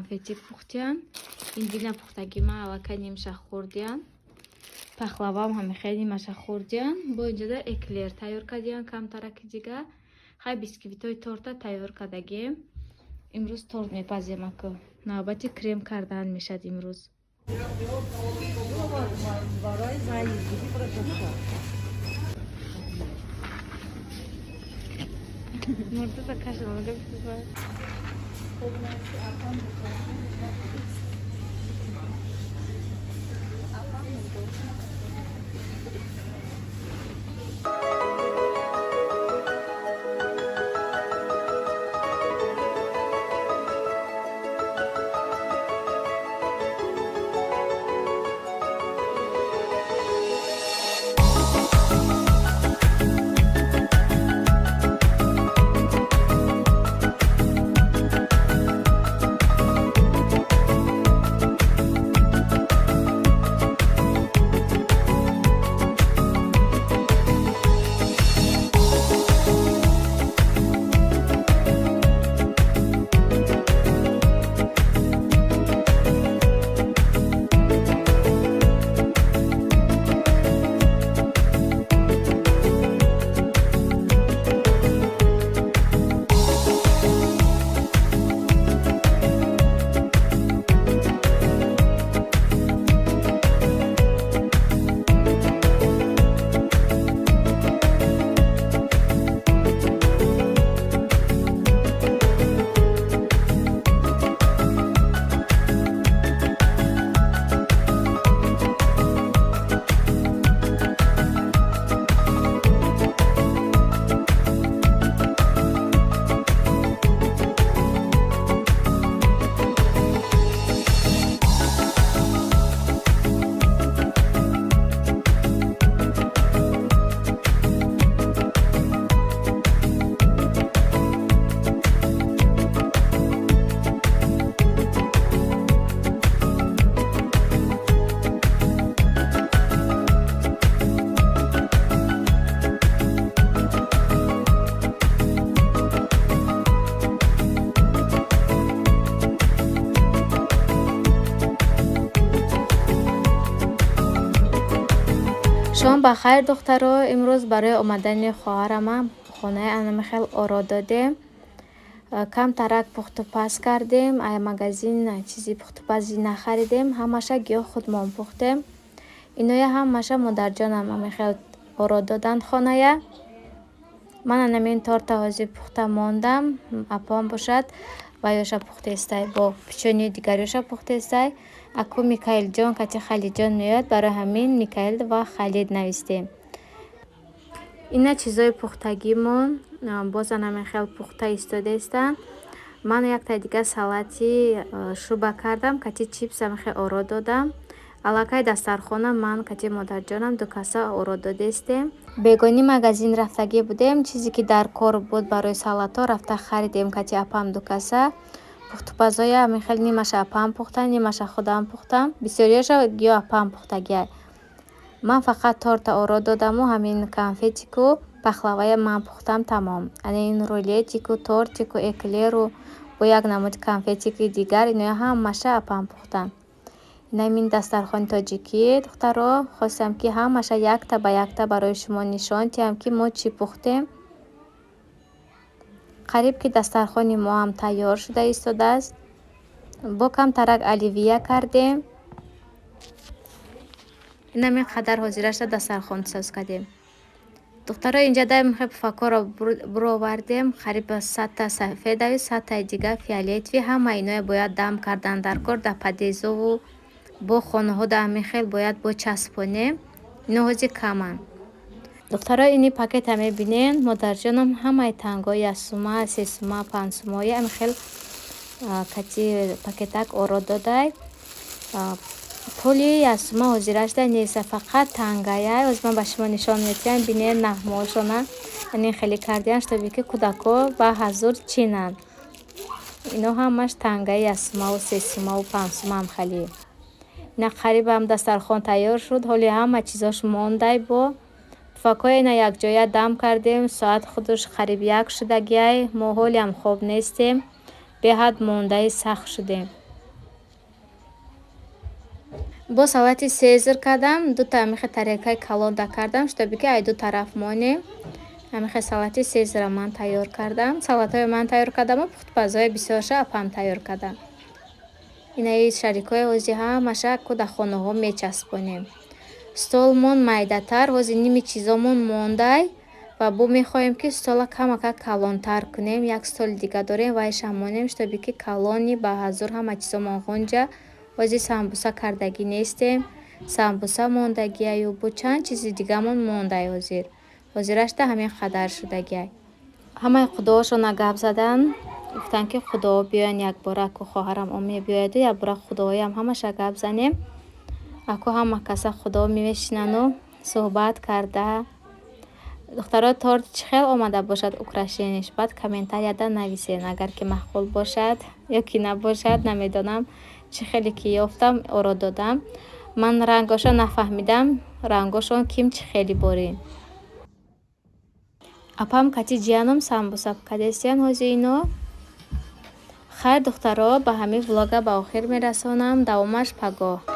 Конфетик пухтиян. Ин дина пухтагима аллакай нимша хӯрдиян. Пахлавам ҳамихел нимаша хӯрдиян. Бо инҷода эклер тайёр кардиян камтараки дигар. Хай, бисквитҳои торта тайёр кардагием. Имрӯз торт мепазем аку. Навбати крем кардан мешад имрӯз. Барои заиздигӣ протоша. Муртаза кашл. Шом ба хайр, духтаро. Имрӯз барои омадани хоҳарама хонаи анамихел оро додем. Камтарак пухтупаз кардем. Ай магазин чизи пухтупазӣ нахаридем, ҳамаша гиёҳ худмон пухтем. Иноя ҳамаша модарҷонам амихел оро доданд хоная. Ман анамин торта ҳозир пухта мондам. Апам бошад, ваёша пухтестай, бо печенье дигариёша пухтестай. Аку Микаилҷон кати Халидҷон меояд, барои ҳамин Микаил ва Халид навистем. Ина чизои пухтагимон боз анамин хел пухта истодаистанд. Ман якта дига салати шӯрба кардам, кати чипс амихел оро додам. Аллакай дастархона ман кати модарҷонам дукаса оро додестем. Бегонӣ магазин рафтагӣ будем, чизе ки дар кор буд барои салатҳо рафта харидем кати апам дукаса. Пухтупазоя амихел нимаша апам пухта, нимаша худам пухтам. Бисёриёша гиёҳ апам пухтагиай. Ман фақат торта оро додаму ҳамин конфетику пахлавая ман пухтам, тамом. Ана ин рулетику, тортику, эклеру бо як намуди конфетики дигар, иноя ҳамаша апам пухтанд. Инамин дастархони тоҷикӣ, духтаро. Хостам, ки ҳамаша якта ба якта барои шумо нишон диҳам, ки мо чӣ пухтем. Қариб ки дастархони мо ҳам тайёр шуда истодааст. Бо камтарак оливье кардем. Инамин қадар ҳозирашда дастархон соз кардем. Духтаро, инҷа дай мехоҳ пуфакҳоро буровардем. Қариб 100-та сафедави, 100-таи дигар фиолетовый. Ҳама иноя бояд дам кардан дар кор, дар подъездову бо хонаҳо да ҳамин хел бояд бо часпонем. Ино ҳозир каманд. Духтаро, ини пакета мебинен, модарҷонам ҳамаи тангои 1 сума, 3 сума, 5 сумои ҳамин хел кати пакетак оро додай. Пули 1 сума ҳозирашда нест, фақат тангая. Ҳозир ман ба шумо нишон медиҳам, бинед нағмаҳошона ани хеле кардиян, чтобы ки кӯдакҳо ба ҳазур чинанд. Ино ҳамаш тангаи 1 сумаву 3 сумаву 5 сумаам хеле. Ина қарибам дастархон тайёр шуд, ҳоли ҳама чизош мондай. Бо пуфакҳои ина якҷоя дам кардем. Соат худаш қариб 1 шудагиай, мо ҳолиам хоб нестем, беҳад мондаи сахт шудем. Бо салати сезар кардам, дута ҳамихе тарелкаи калонда кардам, чтобы ки ай ду тараф монем. Ҳамихе салати сезара ман тайёр кардам. Салатҳои ман тайёр кардаму пухтупазҳои бисёрша апам тайёр кардам. Инаи шарикҳои ҳози ҳамаша ку дар хонаҳо мечаспонем. Столмон майдатар, ҳози ними чизомон мондай ва бо мехоҳем, ки стола камакак калонтар кунем. Як столи дига дорем, вайшам монем, чтобы ки калони ба ҳазур ҳама чизомон ғунҷа. Ҳози самбуса кардагӣ нестем. Самбуса мондагиаю бо чанд чизи дигамон мондай ҳозир. Ҳозирашда ҳамин қадар шудагиай. Ҳамаи худоҳошона гап задан, гуфтанд, ки худоҳо биёянд якбора, ку хоҳарам мебиёяду якбора худоҳоям ҳамаша гап занем. Аку ҳама каса худо мешинану суҳбат карда. Духтаро, торт чӣ хел омада бошад, украшенияш, баъд комментарияда нависен, агар ки маъқул бошад ё ки набошад, намедонам. Чӣ хеле ки ёфтам, оро додам. Ман рангоша нафаҳмидам, рангошон ким чӣ хеле борин. Апам кати ҷияном самбуса кадестиян ҳози ино. Хайр, духтаро, ба ҳамин влога ба охир мерасонам, давомаш пагоҳ.